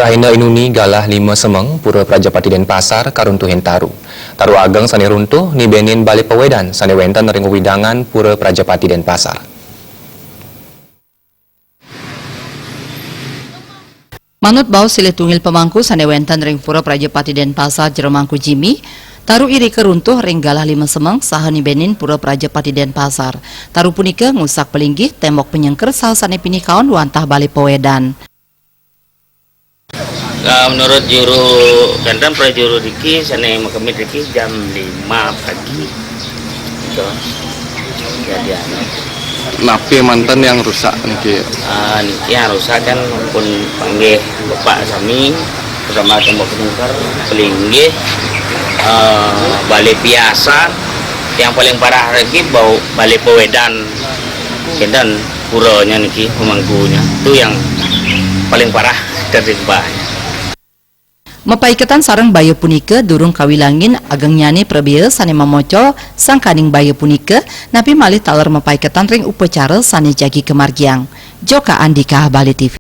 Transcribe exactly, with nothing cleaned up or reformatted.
Aina inuni galah lima semeng Pura Prajapati Denpasar karuntuhin taru. Taru ageng sane runtuh nibenin bale pawedan sane wenten ring wewidangan Pura Prajapati Denpasar. Manut baos silih tunggil pamangku sane wenten ring Pura Prajapati Denpasar Jero Mangku Jimmy, taru irika runtuh ring galah lima semeng saha nibenin Pura Prajapati Denpasar. Taru punika ngusak palinggih tembok panyengker saha sane pinih kaon wantah bale pawedan. Eh, menurut juru kenten prajuru riki sane makemit riki jam lima pagi. Itu kejadiannya. Napi manten yang rusak niki? Ah, niki yang rusak kan pun panggih bapak sami, pertama tembok panyengker, palinggih, eh, bale piasan, yang paling parah lagi bau bale pawedan. Kenten puranya niki pamangkunya. Itu yang paling parah tertimpanya. Mapaiketan sareng baya punika durung kawilangin agengnyane prabea sane mamocol sangkaning baya punika, napi malih taler mapaiketan ring upacara sane jagi kamargiang. Joka Andika, Bali T V.